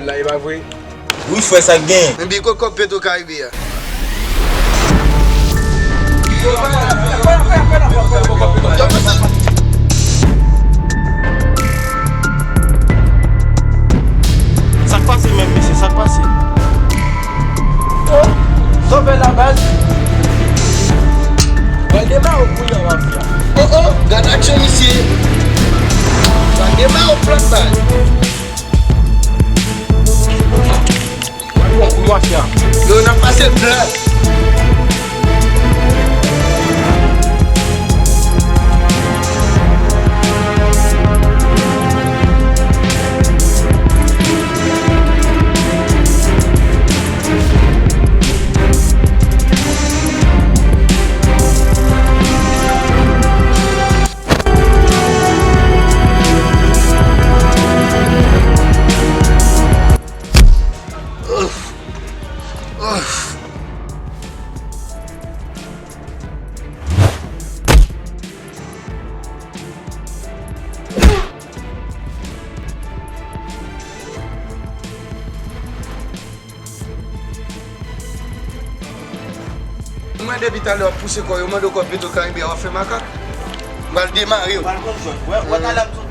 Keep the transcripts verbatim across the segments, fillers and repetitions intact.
La, e pa vre? Wi, frè, sa k genyen? Men big up kòb Petro Caribe a. Sa k pase menm, mesye? Sa k pase? Oh, sa w fè la, baz? Pral demare w kounye a, mafya. Oh, oh, gad aksyon misye. Pral demare w plat, baz. Yo, n ap pase l plat. Mwen depi talè w ap pouse kò w, yo mande w kòb Petro Caribe a, w ap fè makak. M pral demare w. Pral konn jwèt. Wè, wè talè m sot,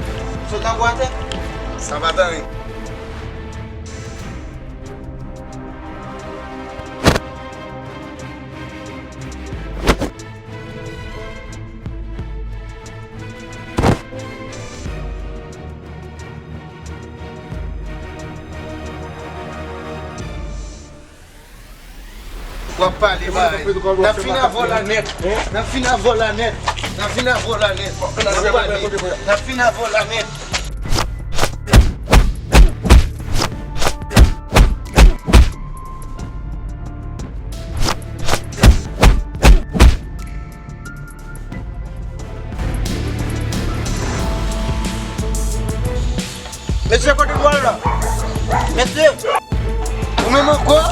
sot nan gwo atè. Sa pa t anyen. W ap pale bay. N ap fin avè w la nèt. N ap fin avè w la nèt. N ap fin avè w la nèt. N ap pale. N ap fin avè w la nèt. Mesye, kote w al la? Mesye! Ou menm ankò?